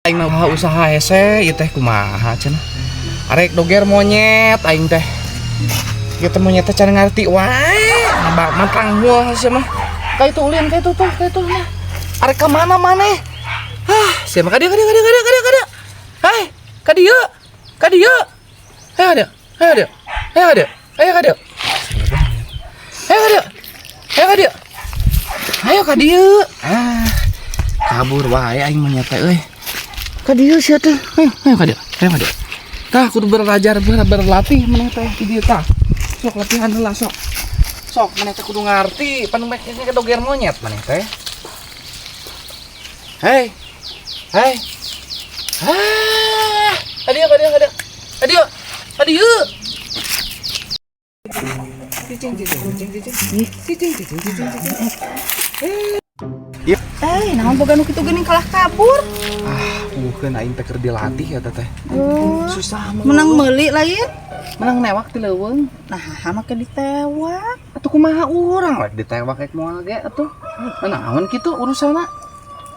Aing mah usaha hese ieu teh kumaha cenah. Arek doger monyet aing teh. Ieu teh monyet teh can ngarti wae. Nambah mantang moal sia mah. Ka itu ulin ka itu tuh, ka itu mah. Arek ka mana maneh? Hah, sia mah ka dieu ka dieu ka dieu ka dieu ka dieu. Hai, ka dieu. Ka dieu. Hayo ka dieu. Hayo ka dieu. Hayo ka dieu. Hayo ka dieu. Hayo ka dieu. Hayo ka dieu. Hayo ka dieu. Ah, kabur wae aing monyet teh euy. Ka dieu sia teh. Hayo, hayo ka dieu. Hayo ka dieu. Tah kudu belajar berlatih maneh teh di dieu tah. Sok latihan heula sok. Sok maneh teh kudu ngarti pan mek ke doger monyet maneh teh. Hei. Hei. Ah, ka dieu ka dieu ka dieu. Ka dieu. Ka dieu. Cicing cicing cicing cicing. Cicing cicing cicing cicing. Eh, naon boga nu kitu geuning kalah kabur. Ah, bukan aing teh keur dilatih ya teteh. Oh, Susah mah. menang meuli lain. Menang newak ti leuweung. Nah, make ditewak. Atuh kumaha urang rek ditewak rek moal ge atuh. Naon kitu urusanna?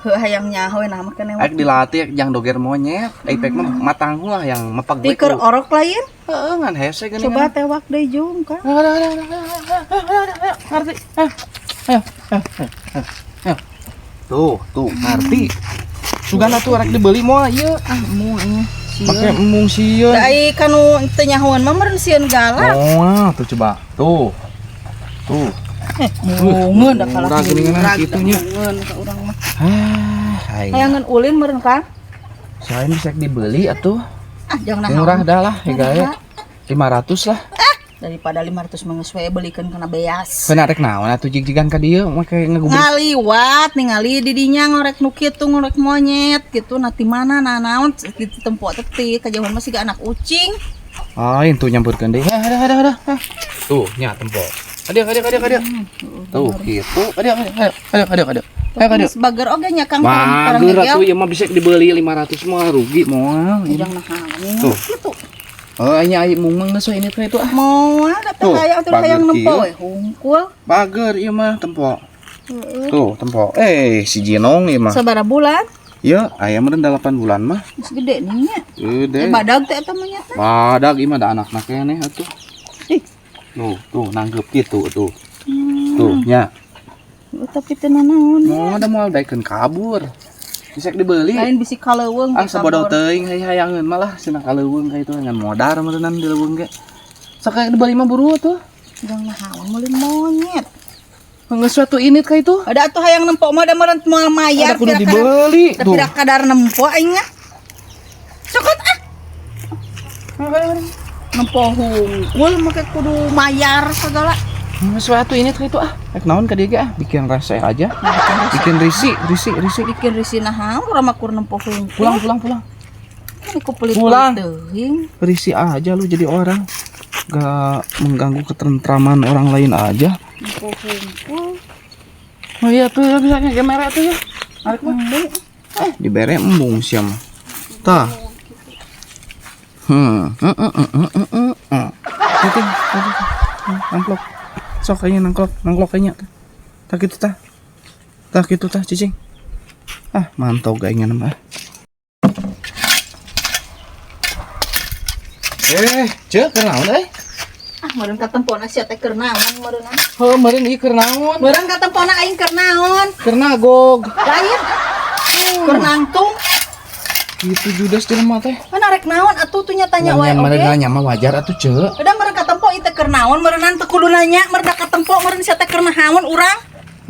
Heuh hayang nyaho nah make newak. Rek dilatih rek jang doger monyet. Ai pek mah matang lah yang mepeg we. Tiker orok lain. Heeh ngan hese geuning. Coba tewak deui jung kan. Ayo, ayo, ayo, ayo, ayo, ngerti. Ayo, ayo, ayo, ayo. Tuh, tuh, ngerti. Sugana tuh rek dibeli moal ieu. Ah, embung aing. Make embung sieun. Da ai kanu teu nyahoan mah meureun sieun galak. Oh, tuh coba. Tuh. Tuh. Eh, mungeun da kalah. Murah geuningan kitu nya. Mungeun ka urang mah. Ah, aing. Hayangeun ulin meureun Kang. Selain bisa dibeli atuh. Ah, jangan naon. Murah dah lah, hingga 500 lah. Daripada 500 mah geus we belikeun kana beas. Benar rek naon atuh jig-jigan ka dieu make ngegubris. Ngaliwat ningali di dinya ngorek nu kitu ngorek monyet gitu nah ti mana nah naon di tempo teh kajauhan mah siga anak ucing. Ah, itu nyamperkeun deui. Heh, ada ada ada. Tuh, nya tempo. Aduh, aduh, aduh, aduh. Tuh, gitu. Aduh, aduh, aduh, aduh, aduh. Ayo, aduh. Bager oge nya Kang. Bager atuh ieu mah bisa dibeli 500 mah rugi moal. Ujang naon. Tuh. Gitu. Oh, nya ai mungmeng geus we ini teh itu ah. Moal da teh hayang atuh hayang nempo we hungkul. Bager ieu mah tempo. Tuh, tempo. Eh, si Jinong ieu mah. Sabaraha bulan? Ya, aya meureun 8 bulan mah. Geus gede nih nya. Gede. Badag teh eta mah nya teh. Badag ieu mah da anakna keneh atuh. Ih. Tuh, tuh nanggep kitu tuh. Tuh, nya. Oh, tapi teu nanaon. Moal da moal daekeun kabur. Bisa dibeli. Lain bisi kaleuweung. Ah, sabodo teuing hayangeun malah cenah kaleuweung ka itu ngan modar meureunnan di leuweung ge. Sok kayak dibeli mah buru tuh. Jang naon meuli monyet. Geus suatu init ka itu. Ada atuh hayang nempo mah da meureun moal mayar. Ada kudu dibeli tuh. Tapi kadar nempo aing mah. Cokot ah. Nempo hungkul make kudu mayar segala. Geus suatu init ka itu ah. Rek naon ka dieu ge ah, bikin rese aja. Bikin risi, risi, risi. Bikin risi naon urang mah kur nempo hungkul. Pulang, pulang, pulang. Ini ku pelit-pelit Pulang. teuing. Risi aja lu jadi orang. Gak mengganggu ketentraman orang lain aja. Nempo hungkul. Oh iya tuh ya bisa kamera tuh ya. Arek mah. Eh, dibere embung sia mah. Tah. Itu, itu. Nangklok. Sok kayaknya nangklok, nangklok kayaknya. Tah kitu tah. Tah kitu tah cicing. Ah, mantau kayaknya mah. Eh, ceu keur naon euy? Ah, meureun katempona sia teh keur naon meureun. Heuh, meureun ieu keur naon? Meureun katempona aing keur naon? Keur nagog. Lain. Keur nangtung. Gitu judas jelema teh. Kan arek naon atuh tuh nya tanya wae Nanya oge. nanya mah wajar atuh ceu. Udah meureun katempo ieu teh keur naon meureunnan teu kudu nanya meureun katempo meureun sia teh keur naon urang.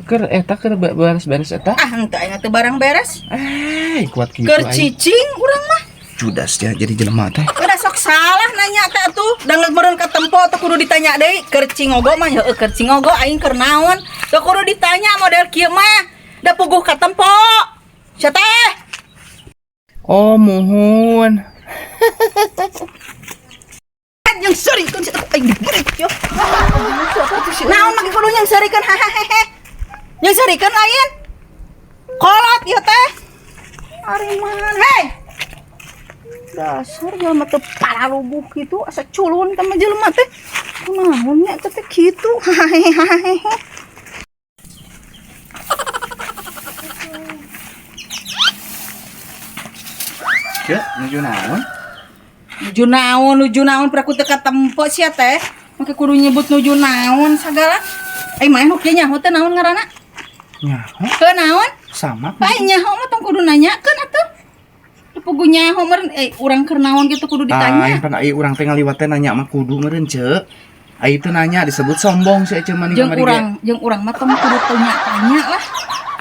Keur eta keur beres-beres eta. Ah, henteu aing teh barang beres. Eh, kuat kitu Keur aing. cicing urang mah. Judas ya jadi jelema teh. Udah sok salah nanya teh atuh. Da meureun katempo teu kudu ditanya deui. Keur cingogo mah heueuh keur cingogo aing keur naon. Teu kudu ditanya model kieu mah. Da puguh katempo. Sia teh. Oh, muhun. Yang serikeun sia teh aing dibeurit yo. Naon make kudu yang serikeun hahaha. Yang serikeun lain. Kolot ieu teh. Ari man, hei. Dasar jelema teh paralubuh kitu asa culun ka mah jelema teh. Kunaon nya teh kitu hahaha. Ceu, nuju naon? Nuju naon, nuju naon, piraku teu katempo sia teh. Make kudu nyebut nuju naon sagala. Eh, maneh nu kieu nyaho teh naon ngaranna? Nyaho. Heuh, naon? Sama. Bae nyaho mah tong kudu nanyakeun atuh. Teu puguh nyaho meureun eh urang keur naon gitu kudu Ditanya. ditanya. Pan ai urang teh ngaliwat teh nanya mah kudu meureun, Ceu. Ai teu nanya disebut sombong si Ece mah Jeung kamari ge. Urang mah tong kudu tanya-tanya lah.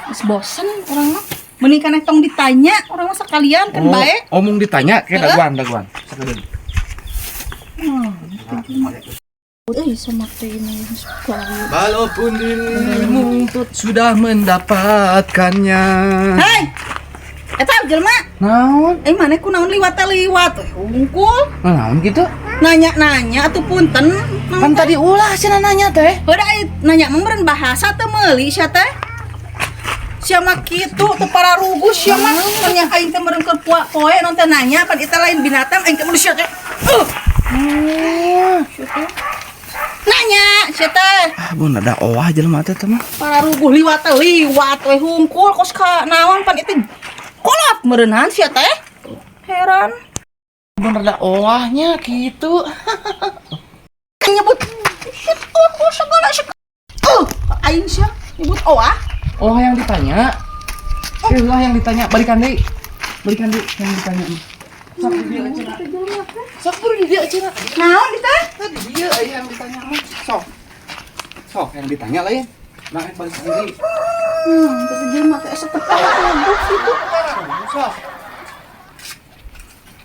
Geus bosen urang mah. Mending kana tong ditanya, urang mah sekalian kan Oh, bae. omong ditanya kayak Heeh. daguan, daguan. Sakedeung. Euy, sama teh ini Walaupun dirimu sudah mendapatkannya. Hei. Eta jelema. Naon? Eh, maneh ku naon liwat teh liwat hungkul. Naon gitu? Nanya-nanya atuh punten. Kan tadi ulah cenah nanya teh. Heuda nanya mah meureun bahasa teu meuli sia teh. Sia mah kitu teu pararuguh sia mah nanya aing teh meureun keur poe non teh nanya pan eta lain binatang, aing teh manusia teh. Nanya sia teh. Ah, bun ada oah jelema teh teh mah. Pararuguh liwat teh liwat we hungkul kos ka naon pan itu kolot meureunhan sia teh. Heran. Bun rada oahnya gitu. Kan nyebut shit, oh segala segala. Aing sia nyebut oah. Oh, yang ditanya. Eh, lah yang ditanya, balikan deui. Balikan deui yang ditanya. Sok di dieu cenah. Sok buru di dieu cenah. Naon di teh? Tadi dia aya yang ditanya mah. Sok. Sok yang ditanya lain. Nah, balikan deui. Tapi jelema teh asa teu pararuguh gitu. Sok.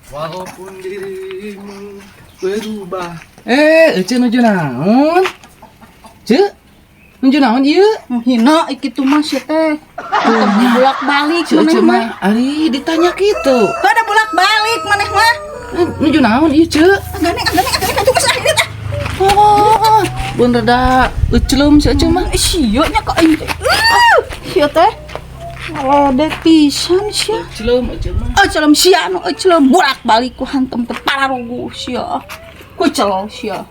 Walaupun dirimu berubah. Eh, Ece nuju naon? Ceu, nuju naon ieu? Hina kitu mah sia teh. Bolak-balik Ceu maneh Ece mah. mah ari ditanya kitu. Ada bolak-balik maneh mah. Eh, nuju naon ieu, Ceu? Gandeng, gandeng, gandeng atuh geus ah ieu teh. Oh, bun rada eucleum si Ece mah. Eh, sia nya ka aing teh. Sia teh. Ngeledek pisan sia. Eucleum Ece mah. Eucleum sia nu eucleum bolak-balik ku hantem teh pararuguh sia. Ku celo sia.